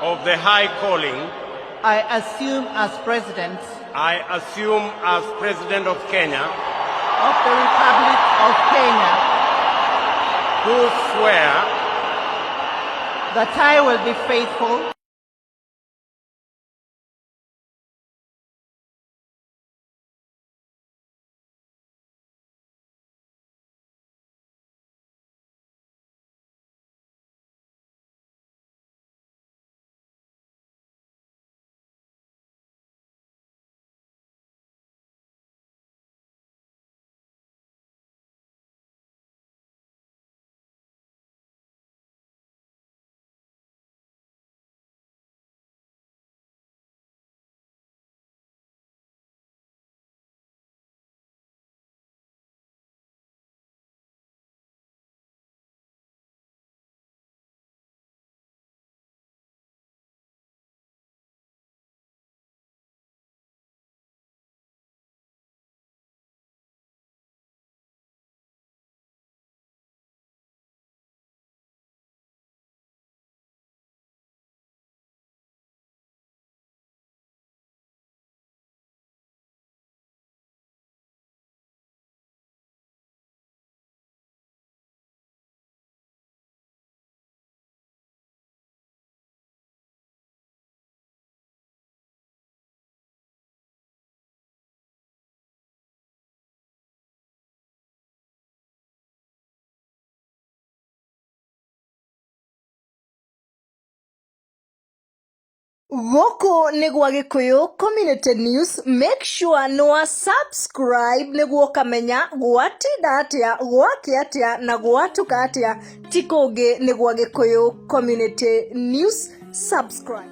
Of the high calling I assume as President I assume as President of Kenya, of the Republic of Kenya, do swear that I will be faithful Gũkũ nĩ gwa Gĩkũyũ Community News, make sure nĩ wa subscribe nĩguo ũkamenya gwatinda atĩa, gwakĩa atĩa na gwatuka atĩa. Ti kũngĩ nĩ gwa Gĩkũyũ Community News, subscribe.